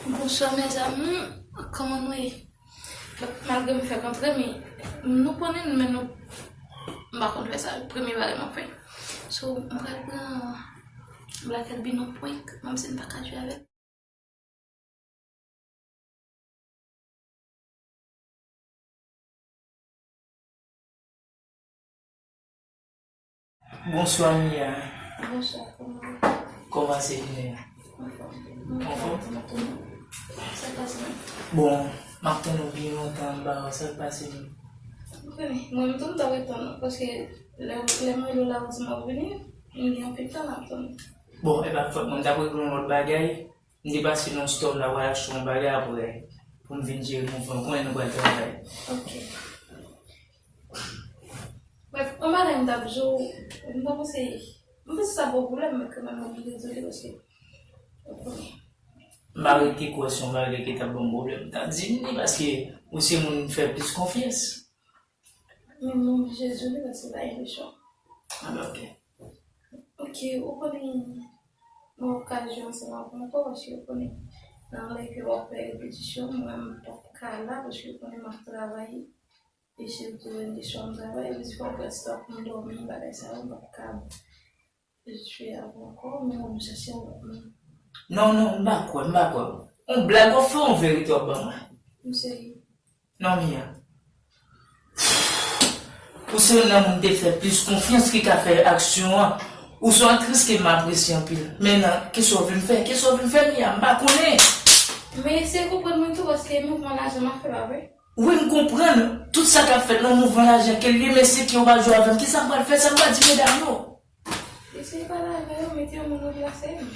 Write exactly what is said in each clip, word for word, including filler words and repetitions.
Bonswa, mezanmi. Kòman nou ye? Malgre m fèk antre, men nou konnen nou, men nou, m pa konn fè sa. Premye bagay m ap fè. So, m pral pran Black L B nan prank, menm si m pa ka jwe avè l. Bonswa, Mia. Bonswa, kòman w ye? Kòman se jounen an? Anfòm. Anfòm? Sa k pase menm? Bon, m ap tann ou byen lontan anba a, sa k pase menm? Ou konnen, mwen menm tou m t ap ret tann ou, paske lè, lè mwen rele w la, ou di m ap vini, m gen anpil tan m ap tann ou. Bon, e pa fòt mwen, m t ap regle yon lòt bagay. M te pase nan store m la, pral achte yon bagay apre pou m vin jere mouvman. Ou konnen nou pral travay. Ok. Bref, yon bagay m t ap di w, m ta panse, m panse sa pa yon pwoblèm, men kanmenm mwen vin dezole paske, ou konnen. M pa rete kwè se yon bagay ki t ap ban m pwoblèm. M t ap di m li paske ou se moun m fè plis konfyans. Men nou oblije di w li paske pa gen lechwa. Anben, ok. Ok, ou konnen, mwen p ka jwe ansanm avè w ankò paske ou konnen, nan lè ke w ap fè repetisyon, mwen menm m p ap ka la paske ou konnen m ap travay. E sitou lendi swa m travay, e di fò m prèske ap dòmi, bagay sa yo, m p ap ka jwe avè w ankò, men w ap chache yon lòt moun. Non, non, m pa kwè, m pa kwè. Yon blag w ap fè, yon verite w ap ban mwen? M serye. Non, Mia. Ou se youn nan moun m te fè plis konfyans ki ka fè aksyon an. Ou se yon aktris ke m apresye anpil. Men nan, kisa w vle m fè? Kisa w vle m fè, Mia? M pa konnen. Men eseye konprann mwen tou, paske mouvman lajan m ap fè, pa vre? Wi, m konprann. Tout sa k ap fèt nan mouvman lajan ke l ye, men se ke w pa jwe avè m. Kisa m pral fè? Sa m pral di medam yo? Eseye pale avè yo, mete yon moun ranplase m.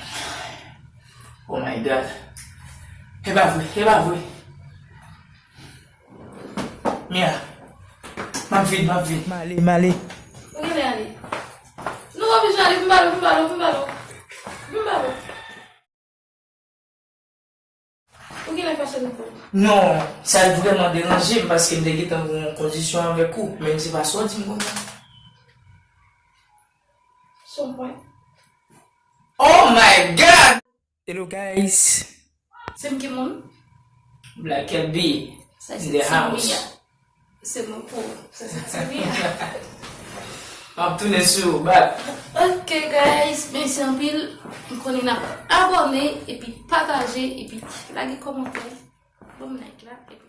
Oh my God. E pa vre, e pa vre. Mia, m ap vin, m ap vin. M ale, m ale. Ou genlè ale. Nou pa bezwen ale, vin ba m, vin ba m, vin ba m. Vin ba m. Ou genlè fache nou pou. Non, sa vrèman deranje m paske m te gentan gen yon kondisyon avèk ou, men se pa sa w di m konsa. Son pwen. Oh my God! Hello guys. Se m ki moun? Black L B in the house. Se mwen pou ou. Sa se ti wi a. M ap tounen sou ou, bat. Ok, guys, mèsi anpil. M konnen n ap abòne, epi pataje, epi lage kòmantè. Ban m like la, epi